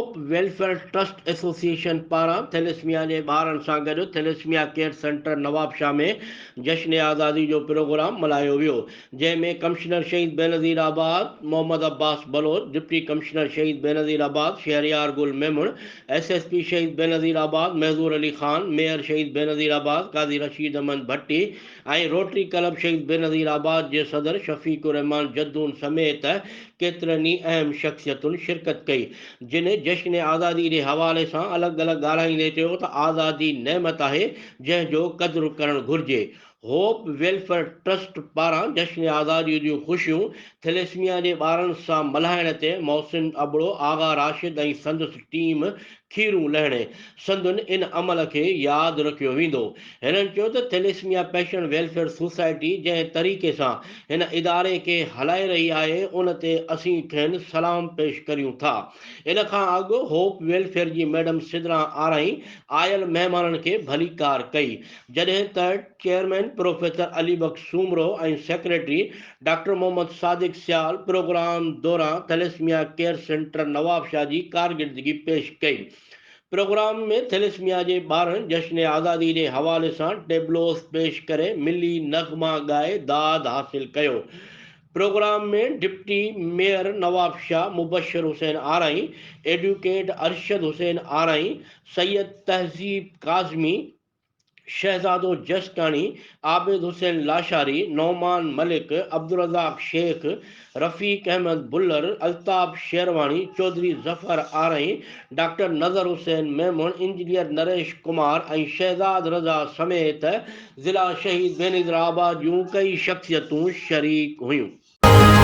Hope welfare trust association پاران thalassaemia جي ٻارن سان گڏ ٿيليسميا ڪيئر سينٽر نوابشاهه ۾ جشن آزادي جو پروگرام ملهايو ويو جنهن ۾ commissioner Shaheed Benazirabad Muhammad Abbas Baloch, deputy commissioner Shaheed Benazirabad Shehryar Gul Memon, S S P Shaheed Benazirabad Mahzoor Ali Khan, mayor Shaheed Benazirabad Qazi Rasheed Ahmed Bhatti ۽ Rotary club Shaheed Benazirabad جي صدر شفيق الرحمان جدون سميت ڪيترن ئي اهم شخصيتن شرڪت ڪئي جن جشن آزادي جي حوالي سان الڳ الڳ ڳالهائيندي چيو ته آزادي نعمت آهي جنهن جو قدر ڪرڻ گهرجي. هوپ ويلفيئر ٽرسٽ پاران جشن آزادي جون خوشيون ٿيليسميا جي ٻارن سان ملهائڻ تي محسن ابڙو، آغا راشد ۽ سندس ٽيم کيرون لهڻي سندن ان عمل کي ياد رکيو ويندو. هنن چيو ته ٿيليسميا پيشنٽ ويلفيئر سوسائٽي جنهن طريقي سان هن اداري کي هلائي رهي آهي ان تي اسين کين سلام پيش ڪريون ٿا. ان کان اڳ هوپ ويلفيئر جي ميڊم سدرا آرائين آيل مهمانن کي ڀليڪار ڪئي جڏهن ته chairman professor Ali Bakhsh Soomro ۽ secretary doctor Muhammad Sadiq Sial programme دوران ٿيليسميا ڪيئر سينٽر نوابشاهه جي ڪارڪردگي پيش ڪئي. پروگرام ۾ ٿيليسميا جي ٻارن جشن آزادي جي حوالي سان ٽيبلوز پيش ڪري ملي نغما ڳائي داد حاصل ڪيو. Programme ۾ deputy mayor Nawabshah Mubashir Hussain Arain, advocate Arshad Hussain Arain, Syed Tehzeeb Kazmi, Shahzado Jaskani, Abid Hussain Lashari, Noman Malik, Abdulrazzaq Shaikh, Rafiq Ahmed Bhullar, Altaf Sherwani, Chaudhry Zafar Arain, doctor Nazar Hussain Memon, engineer Naresh Kumar ۽ Shahzad Raza سميت ضلع شهيد بينظيرآباد جون ڪئي شخصيتون شريڪ هيون.